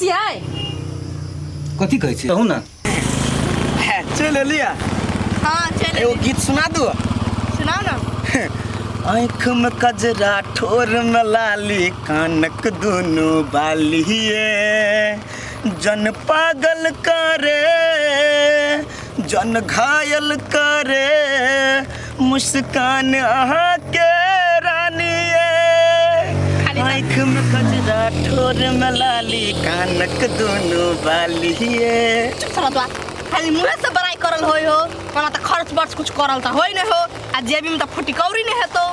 छियै? कथी कहै छी कहू ने। चलि एलियै? हाँ, चलि। एगो गीत सुना दू। सुनाउ ने। आँख में कजरा, ठोर में लाली, कानक दुनू बालिए, जन पागल करे, जन घायल करे, मुस्कान अहाँ के रानिए। खाली आँख में कजरा, ठोर में लाली, कानक दुनू बालिए। चुप साला तो, खाली मुँहे से बड़ाई करल होय हो, ओना तऽ खर्च बर्च कुछ करल तऽ होय नहि हो, आ जेबी में तऽ फुटी कौड़ी नहि हेतो।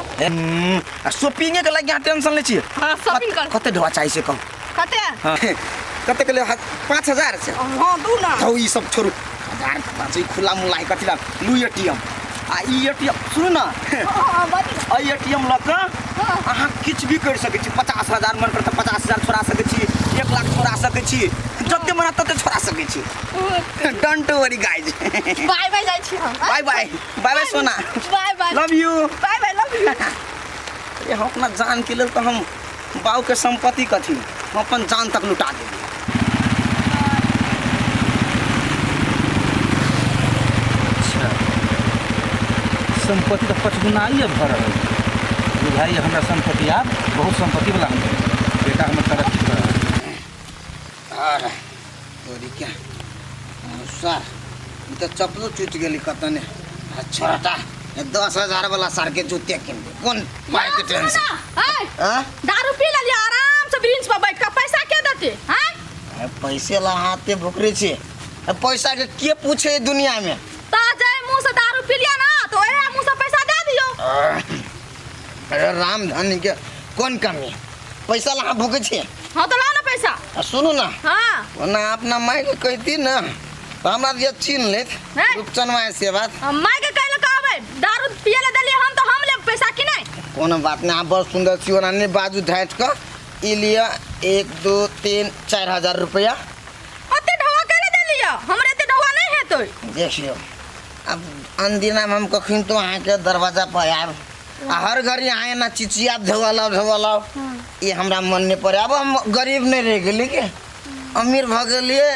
आ शॉपिंगे के लागि अहाँ टेंशन लै छियै? हाँ, शॉपिंग कर। कते ढोआ चाही से कहू। कते? हाँ, कते के ले? 5,000 से? हाँ, दू ना। तो ई सब छोड़ू, हजार पाँच, ई खुला मुला है कथी ला? लू एटीएम, आ ई एटीएम सुनू ना। हाँ, बाजू। एहि एटीएम लऽ कऽ अहाँ किछु भी करि सकै छी। 50,000 मन करत 50,000 छोड़ा सकै छी, 1 लाख छोड़ा सकै छी, जते मन तते छोड़ा सकै छी। Don't worry guys. Bye bye, जाइ छी हम। बाय बाय, बाय बाय सोना। Bye bye. Love you. Bye bye, love you. अरे, हम अपना जान के लेल तऽ हम बाबूके सम्पत्ति कथी, हम अपन जान तक लुटा देबै। अच्छा, सम्पत्ति तऽ पचगुनाइए भऽ रहल है। बुझाइए हमरा सम्पत्ति आब बहुत सम्पत्ति वाला हम बेटा हमर तरक्की कर रहल है। अरे तोरी क्या सर, ई तऽ चप्पलो टूटि गेली कतऽ ने। आ छोटा 10,000 वाला सर के जूते किनबै, कोन पाइ के टेंशन? आँ? दारू पी लेलियै, आराम से ब्रिंच पर बैठ के पैसा के देते हैं? अरे, पैसे ला हाथे भुकरे छी। अरे, पैसा के के पूछे ई दुनिया में? त जाय मुंह से दारू पी लिया ना तो ओहे मुंह से पैसा दे दियो। अरे राम धन के कोन कमी, पैसा ला भूखे छी? हाँ, तो लाओ ना पैसा। आ सुनू ना। हाँ। ओना अपना माय के कहती ना तो हमरा जे छीन लेत। हैं? रूपचन माय से बात। हम माय के कहले कहबै, दारू पिए ले देलियै हम तो हम लेब पैसा कि नहीं? कोनो बात नहीं, अहाँ बड़ सुंदर छी, ओना नहीं बाजू ढाँटि कऽ। ई लिअ, 1, 2, 3, 4,000 रुपया। ओते ढौआ कैले देलियै? हमरे एते ढौआ नहीं हेतै। देखियौ, अब अनदिना में हम कखन तो अहाँके दरवाजा पर आयब आ हर घड़ी अहाँ एना चिचियाब, धोआ लाओ, धोआ लाओ, ई हमरा मन नहीं पड़े। अब हम गरीब नहीं रह गेली के अमीर भऽ गेलियै।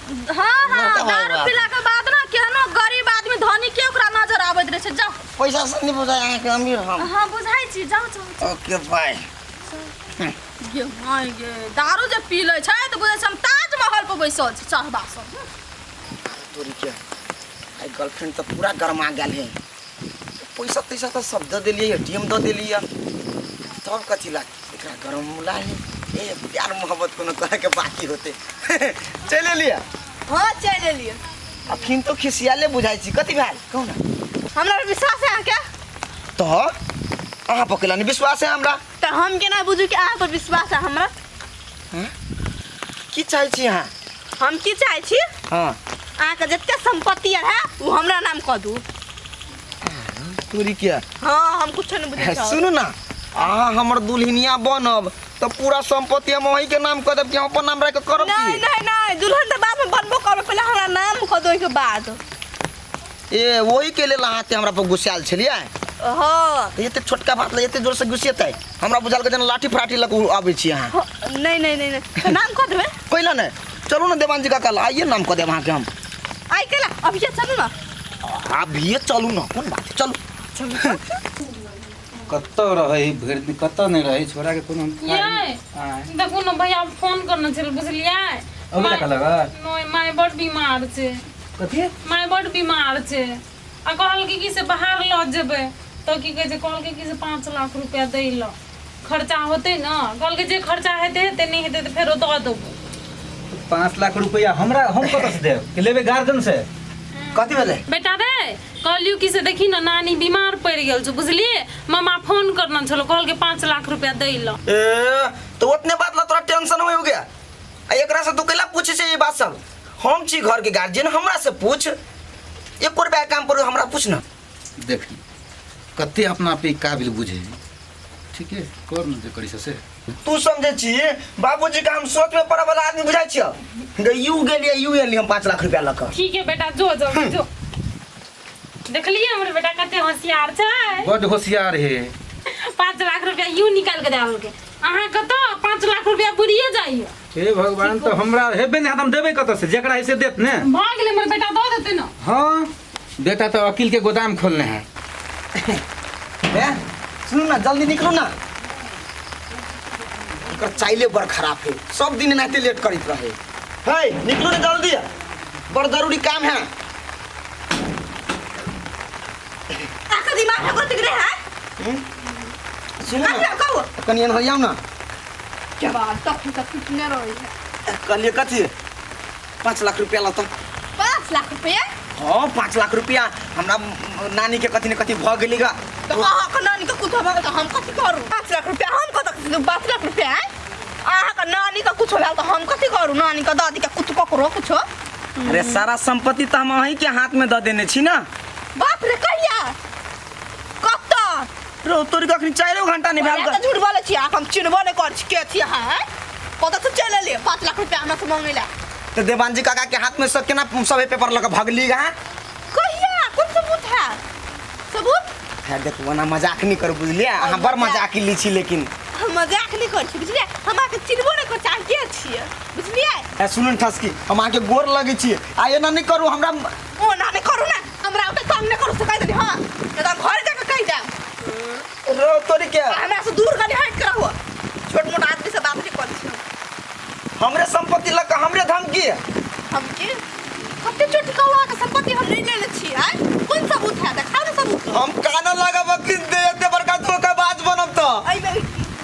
हाँ हाँ। बड़का भाई दारू बाप। पीला के बाद ना केहनो गरीब आदमी धनी के ओकरा नजर आबैत रहै छै। जाओ। पैसा से नहीं बुझाय अहाँके अमीर हम। हाँ, बुझाइ छी, जाओ जाओ। Okay, bye. गे माय गे, दारू जे पी लै छै तऽ बुझै छै हम ताजमहल पर बैसल छी चढ़बा सब। तोरी के, आइ गर्लफ्रेंड तऽ पूरा गरमा गेल है। पैसा तैसा तऽ सब दऽ देलियै, एटीएम दऽ देलियै, तब कथी ला एकरा गरम मुला है? ए, प्यार मोहब्बत कोनो करे के बाकी होते। चलि एलियै? हाँ, चलि एलियै। अखन तो खिसियाले बुझाइ छी, कथी भेल कहू ने। हमरा पर विश्वास है अहाँके? तऽ अहाँ पर केला नहि विश्वास है हमरा? तऽ हम केना बुझू कि अहाँ पर विश्वास है हमरा? की चाहै छी अहाँ? हम की चाहै छी? हाँ। अहाँके जते सम्पत्ति आर है ओ हमरा नाम कऽ दू। तोरी के। हाँ, हम कुछो नहि बुझै छी। सुनू ना, अहाँ हमर दुल्हनिया बनब तऽ पूरा सम्पत्ति हम अहीं के नाम कऽ देब कि हम अपन नाम राखि कऽ करब? नहीं। की? नहीं नहीं, दुल्हन तऽ बाद में बनबो करब, पहिले हमरा नाम कऽ दो, ओहिके बाद। ए, ओही के लेल अहाँ एते हमरा पर गुस्सायल छलियै? हाँ। तऽ एते छोटका बात लए एते जोर से गुस्सेतै, हमरा बुझायल कि जेना लाठी फराठी लऽ कऽ आबै छी अहाँ। हाँ, नहीं नहीं नहीं नहीं, तऽ नाम कऽ देबै। कैला नहि, चलू ने देवान जी का, कल आइए नाम कऽ देब अहाँके हम। आइ केला? अभिये चलू ना। अभिये चलू ने, कोन बात है, चलू। कतऽ रहै भरि दिन, कतऽ नहि रहै छोड़ा के कोनो हम यै। आँय। देखू ने भैया, फोन करने छल, बुझलियै? अबै लए कहलक? नहि, माय बड बीमार छै। कथी? माय बड बीमार छै आ कहलकै कि से बाहर लऽ जेबै, तऽ की कहै छै, कहलकै कि से 5 लाख रुपया दै लए, खर्चा होतै ने। कहलकै जे खर्चा हेतै हेतै, नहि हेतै तऽ फेरो दऽ देबो। 5 लाख रुपया हमरा, हम कतऽ से देब? कि लेबै गार्जियन से? कथी भेलै? बेटा रे, कहलियौ कि से देखी ने, नानी बीमार पड़ि गेल छौ, बुझलियै? मामा फोन करने छलो, कहलकै 5 लाख रुपया दै लए। ए, तो उतने बात ला तोरा टेंशन हो गया? आ एकरा से तू कैला पूछे छै ई बात सब? हम छी घर के गार्जियन, हमरा से पूछ। एको रुपया के काम पर हमरा पूछ ना। देखी कते अपना पे काबिल बुझे, ठीक है, कर न जे करी से। तू समझे छी बाबूजी का हम सोच में पड़े वाला आदमी बुझाई छियो? गे you गेलिए, you एली हम 5 लाख रुपया लऽ कऽ। ठीक है बेटा, जो जो जो। देखलियै हमर बेटा कते होशियार छै? बड होशियार है। 5 लाख रुपया you निकाल के देलकै। अहाँके तऽ 5 लाख रुपया बुड़िए जाइए। हे भगवान, तऽ हमरा हेबे नहि, हम देबै कतऽ से? जेकरा है से देत ने। भऽ गेलै, हमर बेटा दऽ देतै ने। हाँ, बेटा तऽ वकील के गोदाम खोलने है। ए, सुनू ना, जल्दी निकलू ना। एकर चाइले बड़ खराब है, सब दिन एनाहिते लेट करैत रहे है। निकलू ना जल्दी, बड़ जरूरी काम है। आका दिमाग है गोतिक रे है। सुनू ना। कहियो कहू। कनि एनहर आउ ना। के बात तक तक कुछ नहीं रही है। कहलिए कथी, 5 लाख रुपया लतऽ। 5 लाख रुपया? हाँ, 5 लाख रुपया। हमरा नानी के कथी ने कथी भऽ गेली गा। तो अहाँ के नानी के कुछ भऽ गेल तऽ हम कथी करू? 5 लाख रुपया हम कतऽ? 5 लाख रुपया आँय? अहाँ के नानी के कुछ भेल तऽ हम कथी करू? नानी के दादी के कुछ ककरो कुछो। अरे, सारा संपत्ति तऽ हम अहीं के हाथ में दऽ देने छी ना। बाप रे, कहिया, कतऽ? रो तोरी, कखनी 4 घंटा नहीं भेल। तऽ झूठ बोलै छी अहाँ, हम चिन्हबो नहि करै छी के छी अहाँ आँय? कतऽ से चलि एलियै 5 लाख रुपया हमरा से मांगै लए? तऽ देवान जी काका के हाथ में सब केना सबे पेपर लऽ कऽ भगली गा। कहिया, कोन सबूत है, सबूत? फेर देखू, ओना मजाक नहीं करू, बुझलियै? अहाँ बड़ मजाक ली छी लेकिन। हम मजाक नहि करै छी, बुझलियै? हम अहाँके चिन्हबो नहि करै छी, अहाँ के छियै, बुझलियै? ए, सुनू ने ठसकी, हम अहाँके गोर लगै छी आ एना नहीं करू हमरा। ओना नहि करू ने, हमरा ओते तंग नहि करू से कहि देली। हँ, नहि तऽ हम घर जाके कहि देब। रो तोरी के। आ हमरा से दूर कनि हटि के रहू, छोट मोट आदमी से बात नहि करै छी हम। हमरे संपत्ति लऽ कऽ हमरे धमकी। हम के कते चोट कौआ के संपत्ति हम नहीं लेने छी आय? कोन सबूत है? देखाउ ने सबूत। हम कान लगाब कि दे, एते बड़का धोखाबाज बनब तऽ। एहिमे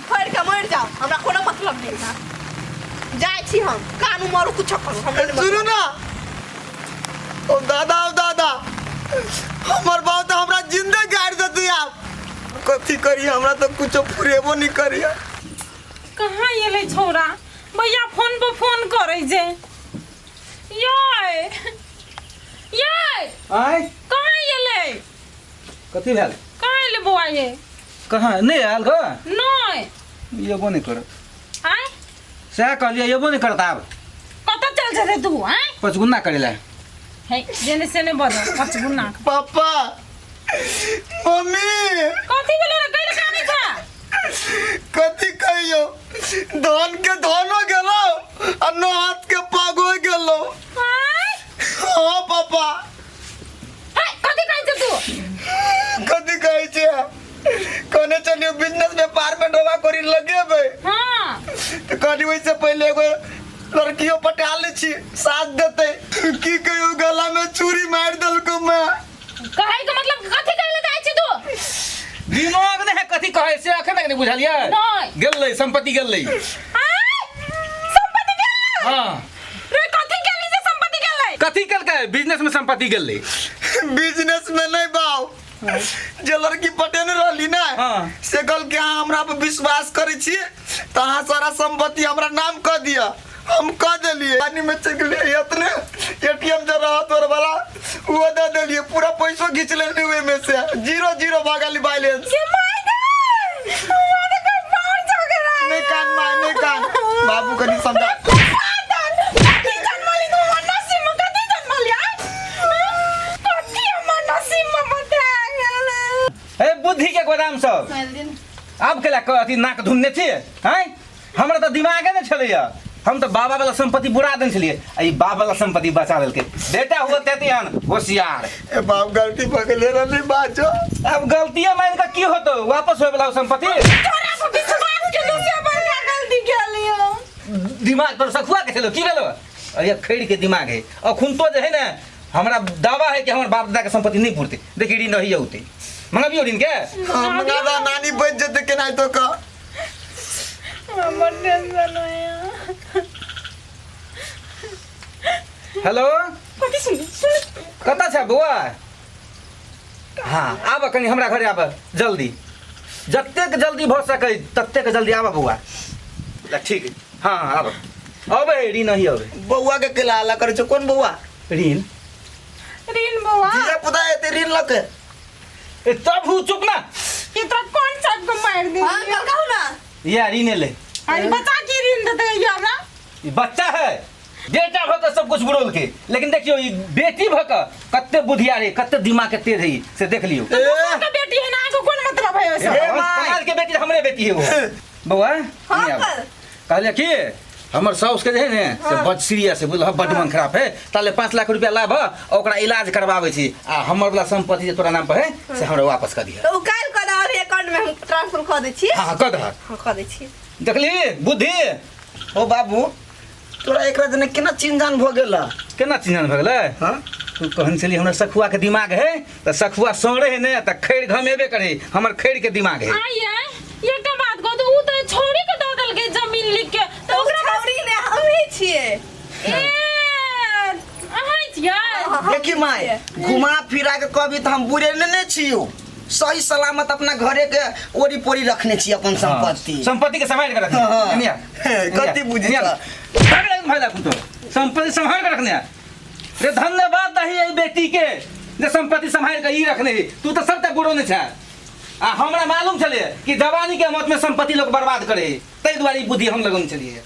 फाड़ि के मरि जाओ, हमरा कोनो मतलब नहीं है। जाइ छी हम, कानू मरू, कुछो करू, हमरा नहीं सुनू मतलब। ना, ओ दादा, ओ दादा, हमर बाप तऽ हमरा जिंदे गाड़ि देतै। आब कथी करी? हमरा तऽ कुछो फुरेबो नहीं करिए। कहाँ एलै छौड़ा? भैया फोन पर फोन करै छै। यै, यै। आय। कहाँ एलै? कथी भेल? कहाँ एलै बौआ ये? कहाँ नहि आयल ग? नहि। एबो नहि करत। आय? सएह कहलियै, एबो नहि करत आब। कतऽ चल जेतै तू आय? पचगुन्ना करै लए। हे, जेने सेने बजल पचगुना। पापा, मम्मी। कथी भेलो रे? कैले कानै छा? कथी कहियो, धन के धनो गेलो आ नो हाथ के पागो गेलो। आय? हाँ पापा। हे, कथी कहै छै तू? कथी कहै छै, कहने चलियो बिजनेस व्यापार में डोबा करी लगेबै। तऽ कहली ओहिसँ पहिले एगो लड़कियो पटा लै छी, साथ देतै। की कहियो, गला में चूड़ी मारि देलको मैं। कहै के मतलब, कथी कहै ले जाइ छी तू? दिमाग नहि है, कथी कहै से अखन तक नहि बुझलियै? नहि। गेलै, संपत्ति गेलै। आय, संपत्ति गेलै? हाँ। रे, कथी गेली से संपत्ति गेलै? कथी केलकै? बिजनेस में संपत्ति गेलै। बिजनेस में नहीं बाऊ, जे लड़की पटेने रहली ना, से कहल कि अहाँ हमरा पर विश्वास करै छी तऽ अहाँ सारा संपत्ति हमरा नाम कऽ दिअ। हम कऽ देलियै। पानी में चलि गेलियै। एतने एटीएम जे रहत तोर वाला, वो दे देलियै। पूरा पैसो घीच लेली ओहिमे से, जीरो जीरो भऽ गेल बैलेंस। के my गे, मारे के बाहर झगड़ा। नहीं कान माय, नहीं कान बाबू, कनी समझा। कथी जन्मली तू हमर नसीब में? कथी जन्मली आय? कथी हमर नसीब में बता गेल? ए बुद्धि के गोदाम सब, आब केला अथी नाक धुनने छियै हैं? हमरा तऽ दिमागे नहि छलैया। हम तऽ बाबा वाला संपत्ति बुरा देने छलियै आ ई बाप वाला संपत्ति बचा लेलकै। बेटा हुआ तेते हन होशियार। ए बाप, गलती भऽ गेलै रहली, बाजो। आब गलतिये मान कऽ की होतौ? वापस होय वाला संपत्ति? तोरा पर विश्वास केलु से बड़का गलती केलियो। दिमाग तोर सखुआ के छलो की भेलो? अरे, खैर के दिमाग है अखुन तो जे है ने, हमरा दावा है कि हमर बाप दादा के संपत्ति नहीं पुरते। देखी, ऋण रही औते, मंगाबियो ऋण के। हाँ, मंगा दा, नानी बच जेतै केनाहितो कऽ। हमर टेंशन होया। हेलो। कथी? सुन सुन। कतऽ छै बौआ? हाँ, आब कनि हमरा घरे आब जल्दी, जतेक जल्दी भऽ सकै ततेक जल्दी आब बौआ। ला ठीक है, हाँ हाँ, आब अबै, ऋण ही अबै। बौआ के केला हल्ला करै छौ? कोन बौआ? ऋण। ऋण बौआ। धिया पुता एते ऋण लके? ए तब हूँ, चुप ना। ई तोरा कोन साग को मारि दे? हाँ, कल कहू ना। या ऋण ले। अरे, बच्चा की ऋण देते ये हमरा? ई बच्चा है, बेटा भऽ कऽ सब कुछ बुड़ौल के, लेकिन देखियौ ई बेटी भऽ कऽ कते बुधियार है, कते दिमाग के तेज है ई, से देख लियौ। दोसर के बेटी है ना, अहाँके कोन मतलब है ओहिसँ? Hey my. कमाल के बेटी, हमरे बेटी है वो। बौआ हाँ नहीं आब। अंकल। कहलिए कि हमर साउस के जे है ने से बड सीरियस है, बुझल, बड मन खराब है। ताले 5 लाख रुपया लाभ आ ओकरा इलाज करवाबै छी आ हमर वाला संपत्ति जे तोरा नाम पर है से हमरा वापस कर दिह। तऽ ओ काल्हि कऽ दऽ, अभी अकाउंट में हम ट्रांसफर कऽ दै छी। हाँ हाँ, कऽ दह। हाँ, कऽ दै छी। देखली बुद्धि। ओ बाबू, तोरा एकरा जने केना चिन्ह भऽ गेल? केना चिन्हन भऽ गेलै? हाँ। तू कहन छली हमरा सखुआ के दिमाग है, तऽ सखुआ सड़े है ने तऽ खैर घमेबे करे, हमर खैर के दिमाग है। आइए, एकटा बात कहू तऽ ऊ तऽ छोड़ी के दऽ देलकै जमीन लिख के। तऽ ओ ओकरा छौड़ी ने, हमही छियै। ए, अहाँ छियै? हाँ, देखी माय, घुमा फिरा के कभी तऽ हम बुरे ने छियौ, सही सलामत अपना घरे के ओरी पोरी रखने छी अपन संपत्ति। संपत्ति के संभाल के रखने। हाँ। एनिया। कथी बुझी? भाई तो संपत्ति संभाल के रखने रे, धन्यवाद दही एहि बेटी के जे संपत्ति संभाल के ई रखने है। तू तो सबटा बुढ़ो नहीं छै आ हमरा मालूम छलै कि जवानी के मौत में संपत्ति लोग बर्बाद करे, ताहि दुआरे ई बुद्धि हम लगौने छलियै।